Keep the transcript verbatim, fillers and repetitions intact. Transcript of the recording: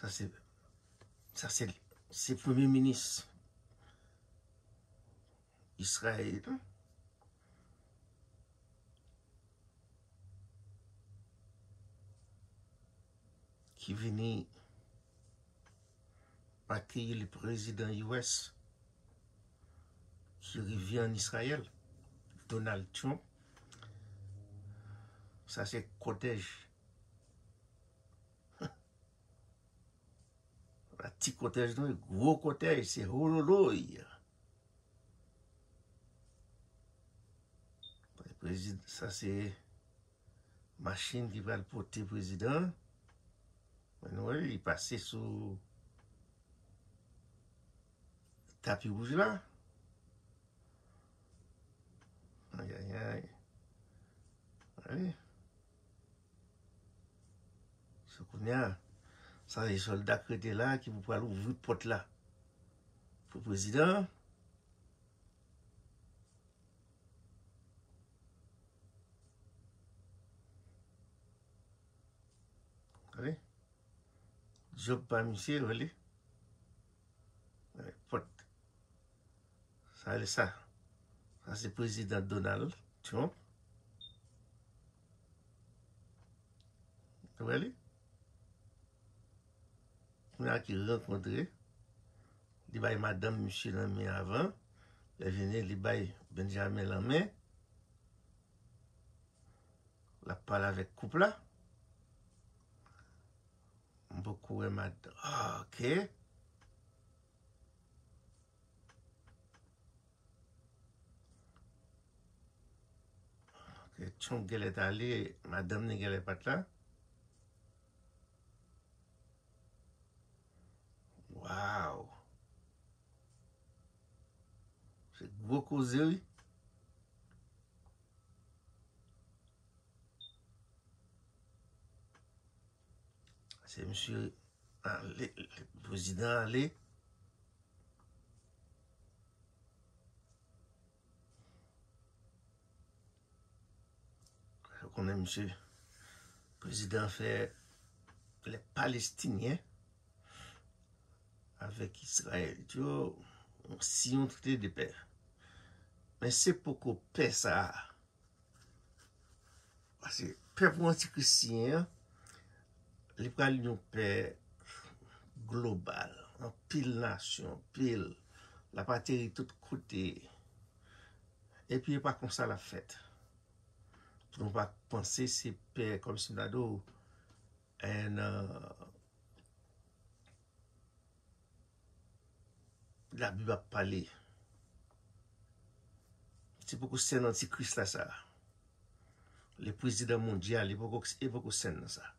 Sa se, sa se, se premye minis Izrayèl ki vini akeyi le prezidan U S ki rive an Izrayèl, Donald Trump. Sa se kòtèj. Pa ti kòtèj non, gwo kòtèj, se hololoy. Prezid-, sa se machin ki pral pote prezidan. Men nou wè li pase sou tapi wouj la. Ayayay. Wi. So kounye a, sa se sòlda k rete la ki pou pral ouvri pòt la pou prezidan an. Gade. Djòb pa misye, rele. Pòt. Sa, sa. Sa se prezidan Donald Trump. Ou wè li? Kounye a ki rankontre. Li bay madanm misye nan men avan. Lè vini, li bay Benjamin nan men. L ap pale avèk koup la. M poko wè mad-, ah, ok. Ok, Trump genlè t ale, madanm ni genlè pa t la. Wow! Se gwo koze, wi. Se misye ale, prezidan ale. Ou konnen misye, prezidan fè lè Palestinyen avèk Izrayèl yo siyen yon trete de pè. Men se poko pè sa a. Paske pè pou antikris siyen an, li pral yon pè global, anpil nasyon, anpil, l ap ateri tout kote. Epi e pa konsa l ap fèt. Pou nou pa panse se pè kòmsi m ta di w, en, Labib ap pale. Se poko sèn antikris la sa. Le prezidan mondyal, li poko, e poko sèn nan sa.